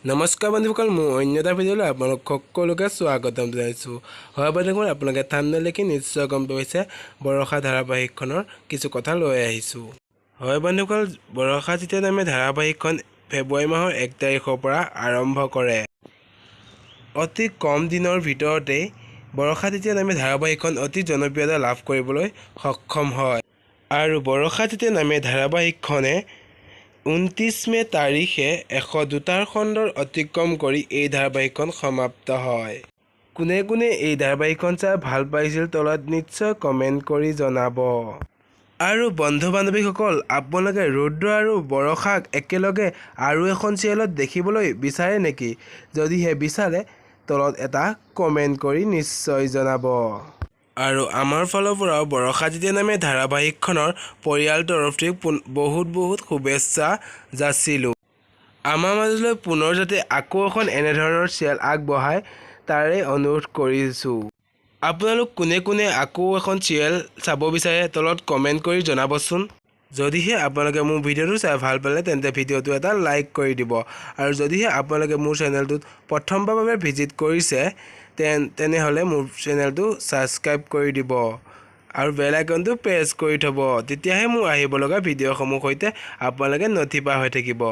নমস্কাৰ বন্ধুসকল, মোৰ অন্য এটা ভিডিঅ'লৈ আপোনালোক সকলোকে স্বাগতম জনাইছোঁ। হয় বন্ধুসকল, আপোনালোকে থাম্বনেইল দেখি নিশ্চয় গম পাইছে, বৰষা ধাৰাবাহিকখনৰ কিছু কথা লৈ আহিছোঁ। হয় বন্ধুসকল, বৰষা যেতিয়া নামে ধাৰাবাহিকখন ফেব্ৰুৱাৰী মাহৰ 1 তাৰিখৰ পৰা আৰম্ভ কৰে। অতি কম দিনৰ ভিতৰতেই বৰষা তেতিয়া নামে ধাৰাবাহিকখন অতি জনপ্ৰিয়তা লাভ কৰিবলৈ সক্ষম হয় আৰু বৰষা যেতিয়া নামে ধাৰাবাহিকখনে 29 মে' তাৰিখে 102টাৰ খণ্ডৰ অতিক্ৰম কৰি এই ধাৰাবাহিকখন সমাপ্ত হয়। কোনে কোনে এই ধাৰাবাহিকখন চাই ভাল পাইছিল, তলত নিশ্চয় কমেণ্ট কৰি জনাব। আৰু বন্ধু বান্ধৱীসকল, আপোনালোকে ৰুদ্ৰ আৰু বৰষাক একেলগে আৰু এখন চিৰিয়েলত দেখিবলৈ বিচাৰে নেকি? যদিহে বিচাৰে, তলত এটা কমেণ্ট কৰি নিশ্চয় জনাব। আৰু আমাৰ ফালৰ পৰাও বৰষা যেতিয়া নামে ধাৰাবাহিকখনৰ পৰিয়াল তৰফটি বহুত বহুত শুভেচ্ছা যাচিলোঁ। আমাৰ মাজলৈ পুনৰ যাতে আকৌ এখন এনেধৰণৰ চিৰিয়েল আগবঢ়ায়, তাৰে অনুৰোধ কৰিছোঁ। আপোনালোক কোনে কোনে আকৌ এখন চিৰিয়েল চাব বিচাৰে, তলত কমেণ্ট কৰি জনাবচোন। যদিহে আপোনালোকে মোৰ ভিডিঅ'টো চাই ভাল পালে, তেন্তে ভিডিঅ'টো এটা লাইক কৰি দিব আৰু যদিহে আপোনালোকে মোৰ চেনেলটোত প্ৰথমবাৰৰ বাবে ভিজিট কৰিছে, তেনেহ'লে মোৰ চেনেলটো ছাবস্ক্ৰাইব কৰি দিব আৰু বেল আইকনটো প্ৰেছ কৰি থ'ব। তেতিয়াহে মোৰ আহিব লগা ভিডিঅ'সমূহ সৈতে আপোনালোকে নথিপা হৈ থাকিব।